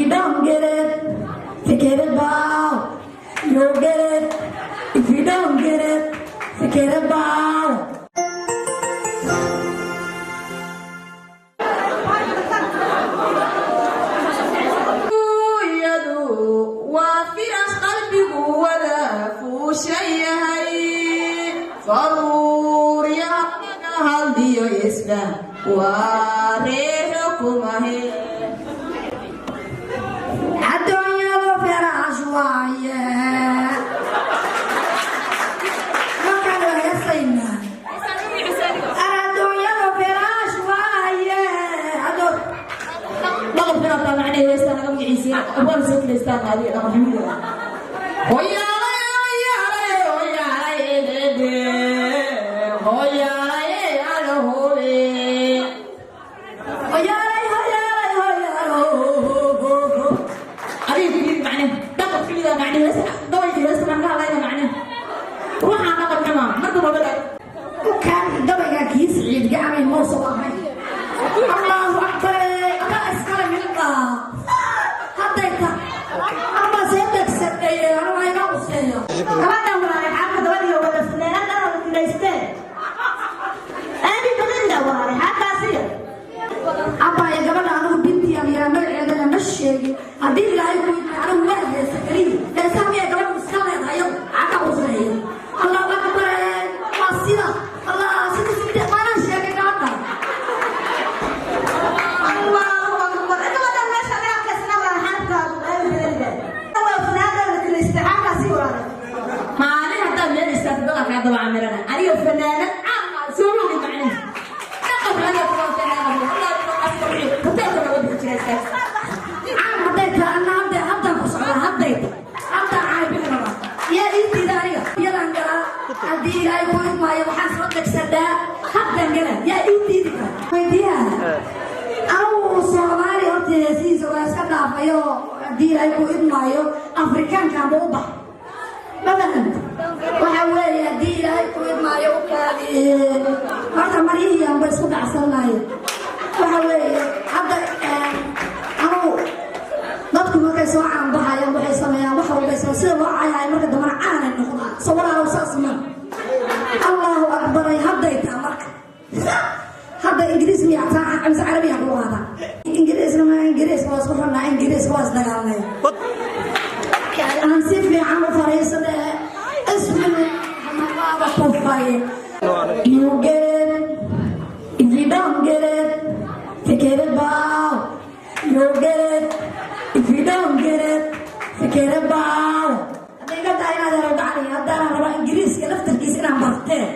don't get it, forget about. You get it. If you don't get it, forget about. Iyadu waa firaas qalbigu wada fuushan yahay, faruuryaha hadliyo isba waa reer xukumahe. Adduunyadu firaash waaye. Markaan waa heesaynaa. Adduunyadu firaash waaye. Dhaqankan taa macnahe heestaa naga magaciisiin abwaan soo kilaystaan adiga dhaqan xumida. Hoyaalay, hoyaalay, hoyaalay, dede hoyaalay, alahobe. Hoyaalay, hoyaalay, hoyaalo. Adiga ku yiri macnahe dhaqan xumida, macnahe heesta gabayga heesta maan ka hadlayna, macnahe ruuxaan dhaqan xumaa marka mabada. Ukaan gabaygaa kii Siciid Gacmay mausan ahayn? Allahu akbar, adaa iskale milqa hadday ta ama see degsadheeye anugu iga quseeyo. Gabadhan walaale xaaka dabadiyo wada funaanad dhan wada kilaysteen aadi badinda walaale xaakaasiya. Abbaaya, gabadha anigu bintiyan yaa magaceedana ma sheegin. Haddii Ilaahay ku idmay, anigu waa heesa keliya. Heesaha miyay gabadhu iska leedahay? Iyadu xaaka quseeyo. Allahu akbar, waa sida Allah sida sida maanaan sheegay gabadha. Allahu akbar, gabadhan meesha laga arkaysana walaale xaaka wada funaanad wada kilaystay xaakaasi walaale. Maalin haddaad meel istaagto dada kaa daba camirana. Aniga fanaanad caam ah soo mogi, macnaha dhaqan aniga kuma fanaanad wallahi hoteelka naga bixi jiray istaag. Caam hadday tahay, anna hadday haddaan ku socdaa, hadday haddaan caybin rabaa. Yaa ii diida? Aniga iyadaan galaa. Haddii Ilaahay ku idmaayo, waxaan soo degsadaa haddaan gala. Yaa ii diidi kara? Weydiyaha anigu Soomaali horta heesihiisa waa iska dhaafayo. Haddii Ilaahay ku idmaayo, Afrikaankaanba u bax ma fahanta? Waxa weeye, haddii Ilaahay ku idmaayo, u kaadi horta maryihiianba isku dhacsanaayo. Waxa weeye, hadda anugu dadku markay soo caanbaxayaan waxay sameeyaan wax walbay sida loo cayaay, marka dambana caanay noqdaan. So walaalow, saas ma Allahu akbaray hadday taa. Marka hadda Ingiriis miyaa taa mise Carabiya ku qaadaa? Ingiriisna ma Ingiriis waa isku xunaa, Ingiriis waa isdagaalnay. Aan si fiican u fariisane ismi waaba tufay. You get it. If you don't get it, forget about. You get it. If you don't get it, forget about. Hadday iga tahay inaad helo gacani, haddaanan rabaa Ingiriiska laftarkiisa inaan bartee.